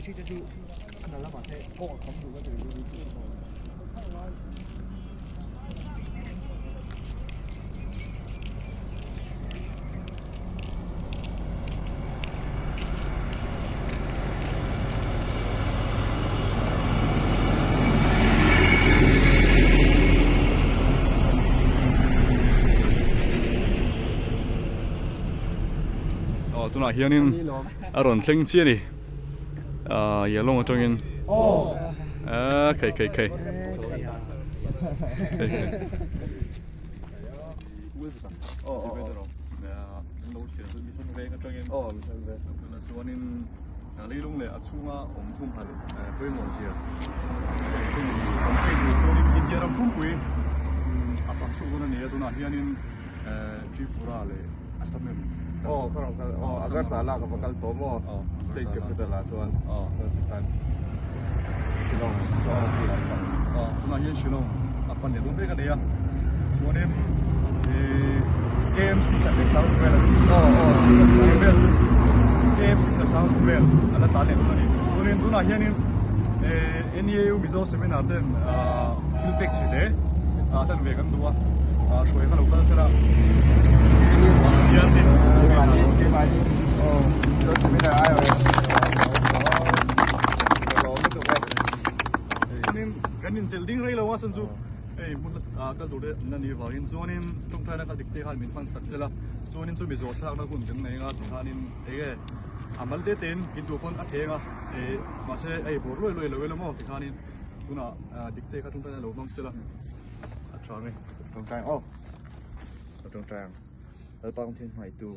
Aw tunah hianin a rawn thleng chiah a ni ahh yellow atangin ahh khei khei khei khei khei. Leilung leh a chhunga awm thumhal pawimawh zia kan hriat tur chuanin India ram pumpui a fang chhuak dawn a ni a tunah hianin Tripura leh Assam em Aw ka rawn kal aw Agartala ka va kal tawh maw state capital ah chuan tikhan Shillong aw tunah hian Shillong a pan leh dawn mek a ni a chuanin ih KMC khat leh sang vel aw aw vel chu KMC khat sang vel a la tlan leh dawn a ni chuanin tunah hianin eh NEAU Mizo seminar ten ah thil pek chhe te ah tan ve kan duh a ah hruai kha lo kal sela hian te aw Mizo seminar IOS chuanin kan inchel ding rei lo a chhan chu hei hmun ah kal tur te an la nih vangin chuanin tawngtaina kha dik te khan min hman sak sela chuanin chumi zawh thlakna hun kan nei anga tikhanin eng nge a mal te tein in duh pawn a theng a ih mahse hei bawr luai luai lo ila maw tikhanin tunah dik te kha tawngtaina lo hmang sela a tha ang e. Tawngtai ang aw tawngtai ang Lalpa kawng thil hmaitu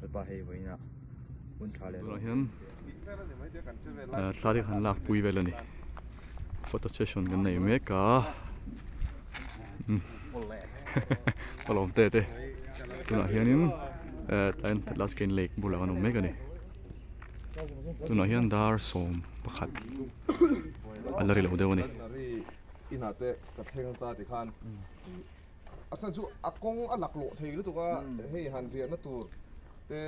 Lalpa hei vawiinah hun tha leh Tunah hian thla te han lak pui vel a ni photo session kan nei mek a palawm te te tunah hianin tlaiin Lasken lake bulah kan awm mek a ni tunah hian dar 11 a la ri lo deuh a ni. A chhan chu a kawng a laklawh thei lutuk a, hei han riahna tur te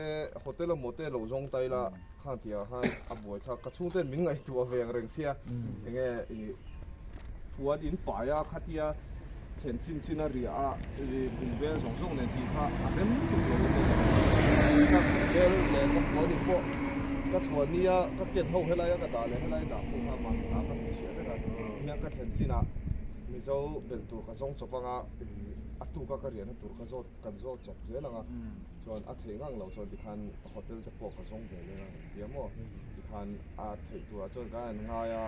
hotel emaw te lo zawng ta ila khang tih ah khan a buai kha ka chhungten min ngaihtuah ve ang reng sia enge ih puan in pai a khatia thlen chin chin a riah a ih bungbel zawng zawng nen tih kha a rem lutuk lo a ni ka bungbel leh ka puan in pawh ka chhuah nia ka ken ho helai a ka dah leh helai dah pawh kha mahni ah ka hmu chhiah vek a hian ka thlen chin ah Mizo belh tur ka zawng chawp anga a tuka ka riahna tur ka zawt kan zawt chawp zel anga chuan a theih ngang loh chuan tikhan hotel te pawh ka zawng ve leng a tia maw tikhan a theih turah chuan kan han ngai a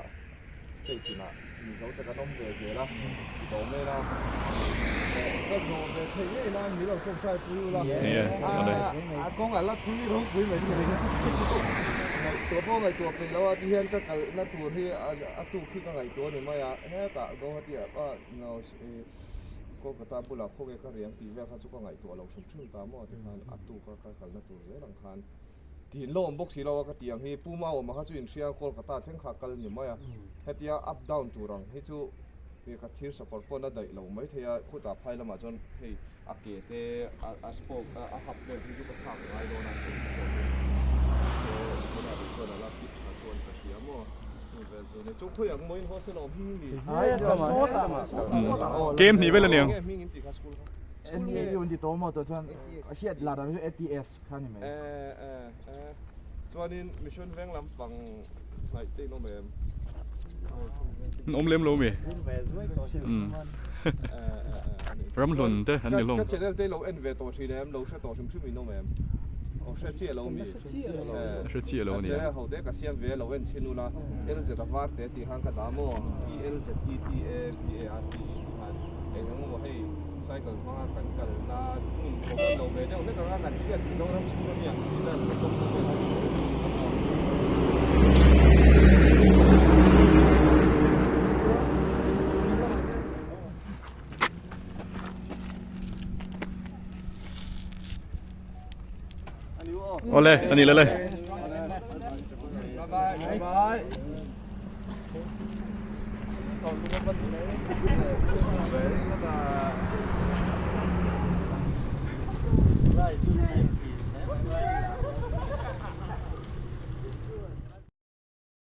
state tinah Mizo te kan awm ve zel a ti tawh mai la ka zawh ve theih ngei nan mi lo tawngtai pui ula a kawng a la thui ropui mai thei ngaihtuah pawh ngaihtuah peih lo a ti hian ka kalna tur hi a tuk hi ka ngaihtuah a ni mai a. Hetah Guwahati ah pa no ih Kolkata bulah khawnge ka riang tih vel kha chu ka ngaihtuah lo hrim hrim ta maw tikhan a tuk a ka kalna tur zel ang khan tiin lo awm bawk si lo a ka tih ang hi Pu Maawma kha chu inhria Kolkata thleng kha kal ni mai a hetia up down tur ang hi chu ih ka thir sakawr pawn a daih lo mai thei a khutah phai lamah chuan hei a ke te a spoke a hap vel hi chu ka thlak ngai dawn a hei te pawh chu mahse tunah rih chuan a la fit tha chuan ka hria maw chu vel chu ni chu khawi ang maw in hostel a awm hi mi Kem hnih vel a niang. Nge hming in tih kha school kha NEAU an ti tawh maw tawh chuan a hriat lar dan chu ATS kha ni mai. Chuanin mission veng lampang hnaih te in awm em? An awm lem lo mi? Ramhlun te an ni hlawm. Ka channel te lo en ve tawh thin em? Lo hre tawh hrim hrim in awm em? Aw hre chiah lo mi? Hre chiah lo a ni. Channel ho te ka siam ve lo en chhin ula LZ a var te tih khan ka dah maw? E L Z E T A V A R T E tih khan eng eng emaw hei cycle hmanga kan kalna hmun kawng an lo ve deuh hlek anga kan hriat Mizoram chhung a nia. Awle a ni le le.